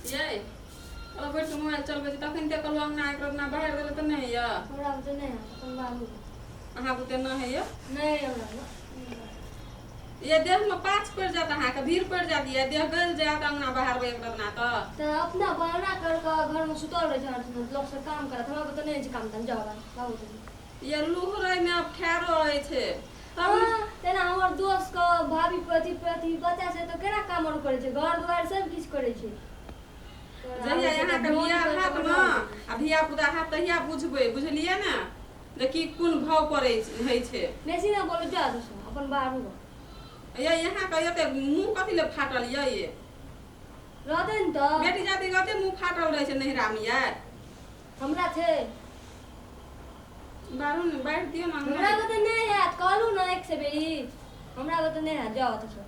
ये अगर बैठ के मोबाइल चलबै छी तखन ते कहलहुँ अंगना एक रतना बाहर देले तऽ नहि होइए। हमरा बुते नहि हैत, अपन बाबू अहाँ बुते नहि होइए। नहि हमरा ये देहमे पाछ पड़ि जायत, अहाँके भीड़ पड़ि जायत, ये देह गलि जायत अंगना बाहरबै एक रतना तऽ। तऽ अपना बहाना कर कऽ घरमे सुतल रहै छै हरदम, लोक सब काम करत, हमरा बुते नहि होइ छै काम ताम, जाउ बाबू। ये लुहरैमे आब ठेरो रहै छै तब। हँ, तेना हमर दोस्त के भाभी पति पति बच्चा छै तऽ केना काम आर करै छै, घर दुआरि सब किछु करै छै। जहिया अहाँके बियाह हैत ने आ धिया पुता हैत तहिया बुझबै, बुझलियै ने, जे की कोन भाव पड़ै होइ छै। बेसी ने बोलू, जा दोस्त अपन बाहर हो। ये अहाँके एते मुँह कथी ले फाटल यऽ? ये रहतै ने तऽ बेटी जाति के एते मुँह फाटल रहै छै नैहरामे? ये हमरा छै बारू ने, बाढ़ि दियौ ने। हमरा बुते नहि हैत, कहलहुँ ने एक से बेरी, हमरा बुते नहि हैत, जाउ ओतऽ।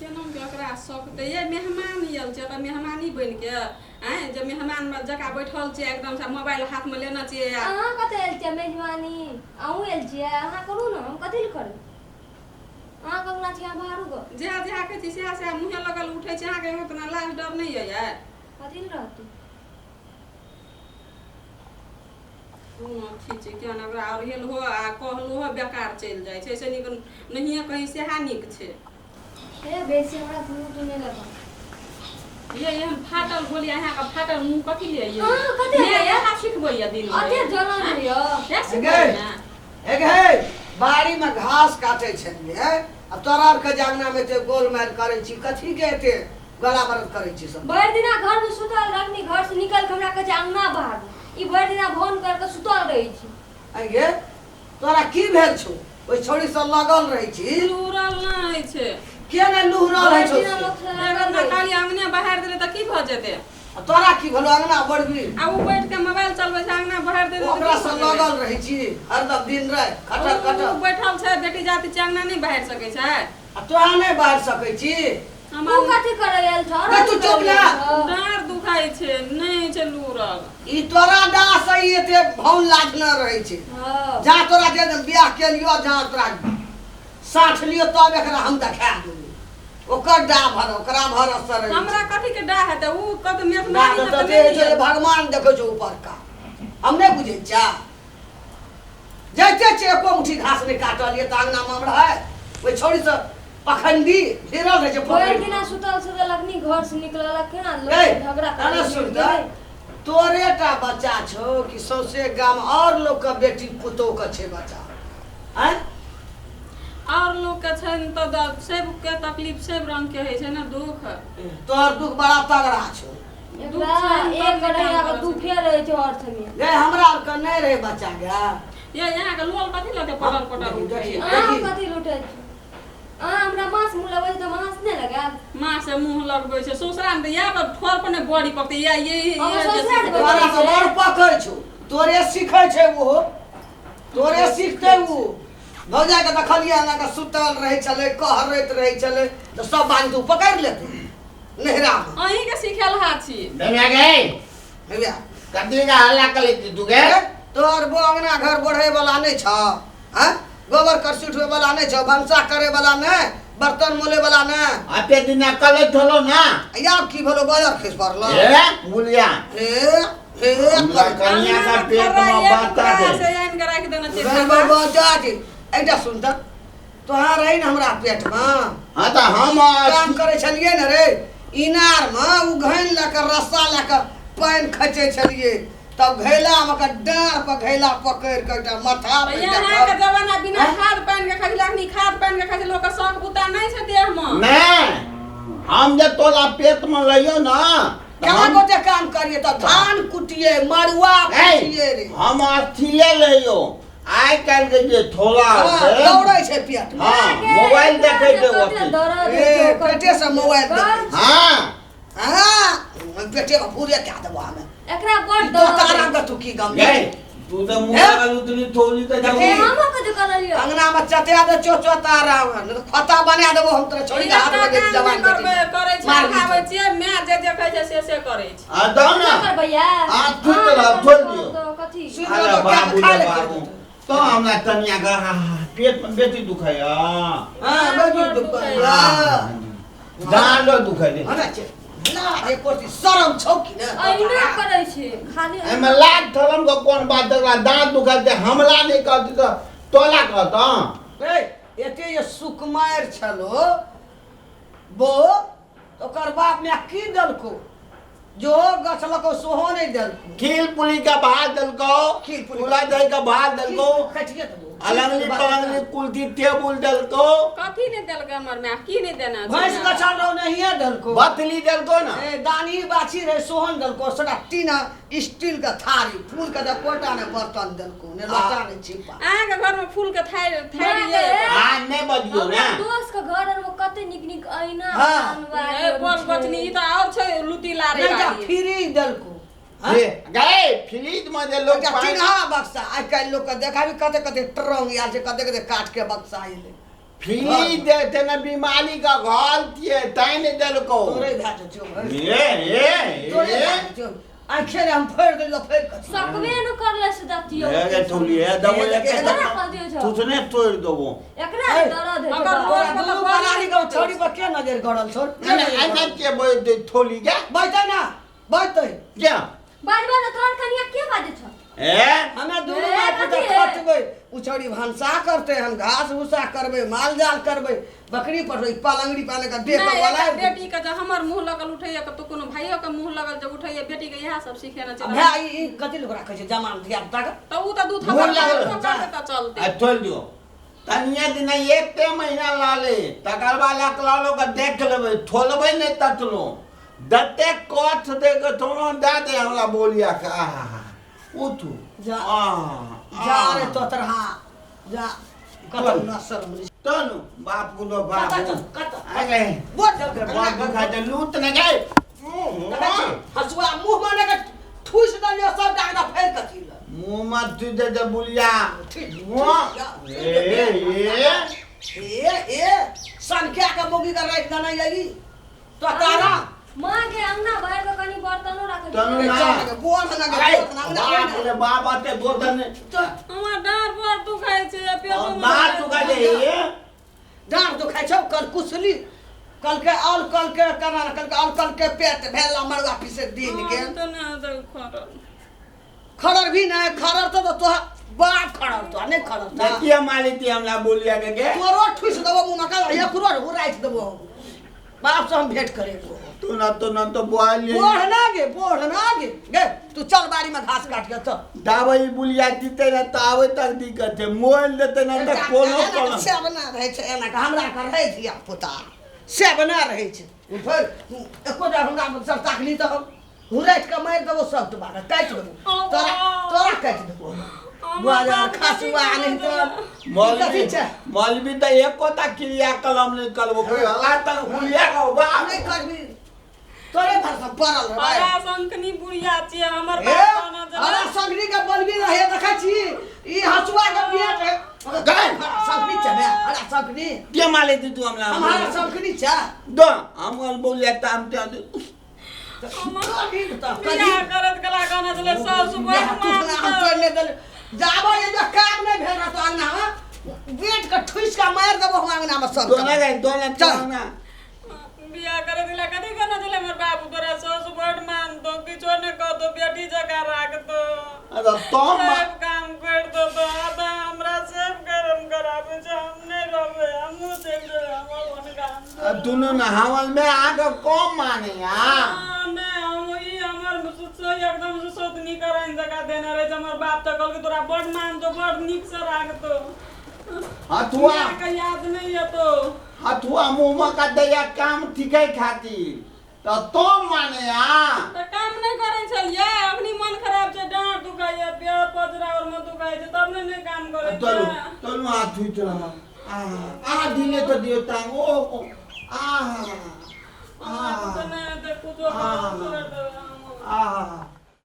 केना के ओकरा सकतै? ये मेहमान आयल छै तऽ मेहमानी बनि के आँय जे मेहमान जकाँ बैठल छियै, एकदम से मोबाइल हाथमे लेने छियै। आ अहाँ कतऽ आयल छियै मेजबानी? अहूँ आयल छियै, अहाँ करू ने, हम कथी लए करू? अहाँ कहुना छी, अहाँ बाहरू गऽ। जएह जएह कहै छी सएह सएह मुँहे लगल उठै छै। अहाँके उतना लाज डर नहि यऽ? ये कथी लए रहतै? कोन अथी छै केहन ओकरा अढ़ेलहो आ कहलहो बेकार चलि जाइ छै, से नीक नहिए कही सएह नीक छै। हे बेसी हमरा मुँह तू नहि लगा। ये एहन फाटल बोली अहाँके फाटल मुँह कथी लिए? ये अहाँ कते ने होइए? यहाँ सिखबैया दिन अते जलन होइए। से सिखबैया ने। हे गे, बाड़ी में घास काटे छलियै आ तोरा आरके जे अंगना में एते गोलमाल करै छी, कथी के एते गला बरद करै छी सब? भरि दिना घर में सुतल रहनी, घर से निकल के हमरा कहै छै अंगना बाहर। ई भरि दिना भोन कर के सुतल रहै छी। आँय गे, तोरा की भेल छौ? ओहि छौड़ी से लगल रहै छी? लुहरल नहि छै। के नहि लुहरल भरि होइ छौ दिना से? लोक से एक लागल अपना रहै छै। खाली अंगने बाहर देले तऽ की भऽ जेतै? आ तोरा की भेलौ अंगना बढ़बी? आ ओ बैठ के मोबाइल चलबै छै, अंगना बाहर देले तऽ ओकरा की से भऽ जेतै? लगल रहै छी हरदम दिन राति खटर ओ खटर। बैठल छै, बेटी जाति छै, अंगना नहि बाहर सकै छै? आ तोरा नहि बाहर सकै छी? तू हमर कथी करै आयल छौ? नहि, तू चुप ना। डाँर दुखाइ छै, नहि छै लूरल। ई तोरा डाह से ई एते भौन लाजने रहै छै। हँ। जा तोरा जे दिन बियाह केलियो, जा तोरा साठ लियो, तब एकरा हम देखा देबो। ओकर डाह भर ओकरा भर असर रहै छै। हमरा कथी के डाह हेतै? ओ कत डाह मेहमानी तऽ तऽ तते नहि होइ छै जे लिअ। भगवान देखै छै ऊपरका, हम नहि बुझै छियै। जाइते छियै, एको मुट्ठी घास नहि काटलियै तऽ अङ्गनामे हम रहै ओहि छौड़ीसँ पखंडी भिड़ल रहै छै भरि पोखरि। दिना सुतल सुतल अखनी घर से निकलल केना लोक ए, झगड़ा एना सुन तऽ, तोरे टा बच्चा छौ कि सौंसे गाम और लोक के बेटी पुतोह के छै बच्चा? आँय? और लोक के छनि तऽ सबके तकलीफ सब रंग के होइ छै ने दुख। तोहर दुख बड़ा तगड़ा छौ। एकरा एक अढ़ैया के दुखे रहै छै हर समय। गे, हमरा आरके नहि रहै बच्चा गे। ये यहाँ के लोल कथी लगे पटल पटल उठै? अहाँ कथी लुटै छी? अहाँ हमरा मास मुँह लगबै छी तऽ मास नहि लगायब? माँ से मुँह लगबै छै ससुरा मे तऽ इएह पर ठोर पर नहि बड़ी पकतै। ये ये हम ससुरा जेबै। तोरा से बड़ पकै छौ, तोरे सीखै छै ओहो, तोरे सीखतै ओ। भौजा के देखलियै एना के सुतल रहै छलै, कहरैत रहै छलै तऽ सब बान्हि तू पकड़ि लेतै नैहरामे। अहीं के सिखेल हा छी। भैया गे। भैया। कथी का हल्ला करै छी तू गे? तोहर बो अंगना घर बढ़े वाला नहीं छ? हैं, गोबर करसी उठवे वाला नहीं छ? भनसा करे वाला नहीं? बर्तन मोले वाला नहीं? अते दिना कले थलो ना। आब की भेलो, बाजार खसि पड़ल? ए मुलिया। हे हे। हमरा कनिया का पेट में बाता दे। से आनि के राखि देने छै। बजा छै। एकटा सुन तऽ, तोहर रही ने हमरा पेट में। हाँ तऽ हम काम करै छलियै ने रे, इनार में ओ घैन लऽ कऽ रस्सा लऽ कऽ पानि खचै छलियै, तब घैला में के डाँड़ पर घैला पकड़ि कऽ एकटा माथा पर एकटा यहाँ के घर। जमाना बिना हैं? खाद पानि के खाइ अखनी खाद पानि के खाइ छै, लोक के शौक बूता नहि छै देह मे। नहि, हम जे तोरा पेट में लइयो ना तऽ केना हम गोटे काम करिए तऽ धान कुटिए, मड़ुआ ए, कुटिए रे। हम अस्थिले लइयो। आइ काल्हि के जे थोड़ा हाँ, छै दौड़ै छै पेट में। हाँ, मोबाइल देखै छै कते ओते। दर्द ए, होइ छै ओकर। पेटे से मोबाइल देखै। हाँ। हाँ, पेटे में पूरे कए देबो हमे। एकरा बड़ ई दर्द तोतारा के तू की गम गै, दै? तू तऽ मुँह हे? लगल उतनी थोड़ी तऽ देखी। जाऊ। हमो कथी करलियो? अंगना में चटिया दे चो चोतारा, नहीं तऽ खोता बना देबो हम तोरा छोड़ी के हाथ एकटा लगे काम जवान नहि करबै बेटी। करै छै। मार खाबै छियै, माय जे जे कहै छै से से करै छै। आ दौ ना। कर भैया। आ सुति रह, छोड़ दियौ। तो कथी? सुति अरे रह, बाबू खा रे ले। बाबू, तो हमरा कनिया के पेट में बेटी दुखाइया। हाँ, बेटी दुखाइया। डाँडो दुखाइ दे। हाँ, ना, छै। ला एको चीज शरम छौ कि ने अहिना करै छै खाली। एहिमे लाज धरम के कोन बात? एकरा दाँत दुखाइ छै, हमला नहि कहती तऽ तोला कहत। ए एते जे सुकुमार छलो बो, ओकर बाप माय की देलको? जो गछलको सोहो नहि देलको। खील पुली के भात देलको। खीर पुरी। चूल्हा दही के भात देलको। कटिए देबो। अलंगली पलंगली कुल्थी टेबुल देलको। कथी नहि देलकै हमर माय? की नहि देना छै? भैंस गछल रहो, नहिए देलको। बतली देलको ने। ए दानी बाछी रहे सोहन देलको। सटा टीना स्टील के थारी, फूल के दे कोटा ने बर्तन देलको, ने लोटा ने छिपा। अहाँके घरमे फूल के थारी थारी माँ ये गे। आ नहि बजियौ ने। हमरा दोस्त के घर आर में कते नीक नीक ऐना हाँ। अलमारी ए आर बोल छै। बचनी, ई तऽ आओर छै लुटी लारे नहीं वाली। फ्री देलको। हाँ? हे, गए फ्रिज में जे लोग एकटा पानि टिनहा बक्सा आइ काल्हि लोक के देखाबी, कते कते ट्रंग आयल छै, कते कते काठ के बक्सा एलै। फ्रिज देते ने, बीमारी का घर थिए तैं नहि देलको। तोरे भए जेतौ। ए ए तोरे ए भए जेतौ। आँखे ने हम फोड़ि देलियौ, फोड़ि कऽ सकबे न करले से दतियौ। हे गे थोली, हे देबो। एकरा कह दियौ छौ। तुझने तोड़ि देबो। एकरा ए, दर्द होइ छै अगर बाप। तोरा लोक दुनू परानी के छौड़ी पर के नजर गड़ल छौ? नहि नहि, एना के बजतै थोली के? बैठे ना बैठे। क्या? बाजबा न, तोहर कनिया के बाजै छौ? ए हमे दुनू ए, बाप पुता कथी है? खटबै, उ छौड़ी भनसा करतै, हम घास भूसा करबै, माल जाल करबै, बकरी पर पलंगड़ी पाने के देह के नहि, बोला। एकटा बेटी के जे हमर मुँह लगल उठैया, कतौ कोनो भाइयो के मुँह लगल जे उठैया, बेटी के इएह सब सिखेने छै। भाय, ई कथी लोक राखै छै जमान धिया पुता के? तऽ उ तऽ दू मुँह थप्पड़ लगल। करतै तऽ चलतै। आ तोड़ि दियौ तनिए दिन, एते महीना लाले, तकर बाद लकलालो के देख लेबै, थोलबै नहि ततलो जते कथ दे के थोड़ो दए दे हमरा बोलिया के। आहा, उठू। जा। आहा, जा रे तोतरहा, जा कतौ न शर्म। तनु बाप को बाप। कतऽ चल, कतऽ? अरे बोल चल। बाप को खा दे लूट न गए। हसुआ मुँह में के ठूस देलियौ सब डाँगरा फेर कथी लए? मुंह मत तू दे दे बुलिया। ठीक। मुंह ए ए। ए ए, सनकिया के मौगी के राखि देने यही तो तारा। माँ के अंगना भरि के कनि बर्तनो राखै तनु छै। ना। बोल ना। अरे बोल बाप रे बाप, आते बोतल ने हमर डाँर बड़ दुखाइ छै, पेटो मे। दाँत दुखा दे ये। डाँर दुखाइ छौ? कल कुसली कल के औल कल के कना कल के औल कल के पेट भेल मरुआ पीसे दिन के। हम तऽ नहि तऽ खड़ल। खड़र भी नहीं खड़र तो तोहर बाप खड़र तो नहीं खड़र तो। देखिए मालिक हमरा बोलिया के के तोरो ठुस देबो मुँह में कल, एकरो राखि देबो हम। बाप से हम भेंट करेबो। तू न तो न तो बोल। बोढ़ ना गे, बोढ़ ना गे। गे तू चल बाड़ी में घास काट के चल। दाबै बुलिया जीते न ताबे तक दिक्कत छै, मोबाइल देते न तऽ कोनो कोनो सेवना रहै छै एना के, हमरा के रहै धिया पुता सेवना रहै छै। उ फेर एको बेर हमरा सब ताकली तऽ हम हुरैट के मारि देबो सब, दोबारा काटि देबो तोरा, तोरा काटि देबो बुआ जा खसुआ नहि तऽ मौलवी कथी छै? मौलवी तऽ एकोटा क्रिया कलम नहि करबो कोई हला तक बुलिया के बाप। नहि करबी, तोरे घर से पड़ल रहबै। हरा शंखनी बुढ़िया छियै हमर ए बाप कहने छलै। अरे संगरी के बलबी रहे देखै छी ई हसुआ के पेट है। गए। संगरी छै बे, अरे संगरी। के माले दी तू हमरा? हमारा संगरी छै। दो हम बोलिया ताम ते। कभी तऽ बियाह करत कला कहने छलै सासु बड़ मानतौ। जाबो ये जो काम नहीं भेल रहतो अंगना में, बेट के ठुस के मार देबो हम अंगना में सब। दोना गए दोना। चल। चल। बियाह करत कला कथी कहने छलै हमर बाबू? तोरा सासु बड़ मानतौ, किछो नहि कहतौ, बेटी जकाँ राखतौ। अरे तो सब काम कर दो तो आब हमरा सब गरम कराबै छै। हम नहि रहबै, हमहूँ चलि जेबै, हम अपन काम। दुनू नहावल में आके कम माने आ। हाँ, नहि, हम ई हमर से एकदम से सौतनी कराइन जकाँ देने रहै छै हमर बाप। तऽ कहलकै तोरा बड़ मानतौ, बड़ नीकसँ राखतौ। हथुआ के याद नहि एतौ। हथुआ मुँह में का दैया काम ठीके खातिर तऽ तो माने आ। तऽ काम नहि करै छलियै? अखनी मन खराब छै, डाँट दुखाइया, पेड़ पजरा आओर मे दुखाइ छै, तब ने नहि काम करै तनु छै। तनु हाथ छुइत रह आ आ दिले तो दियो टांग ओ ओ, आ हमरा तऽ नहि हेतै कुछो। आ। छोड़ि देबै हम। आ।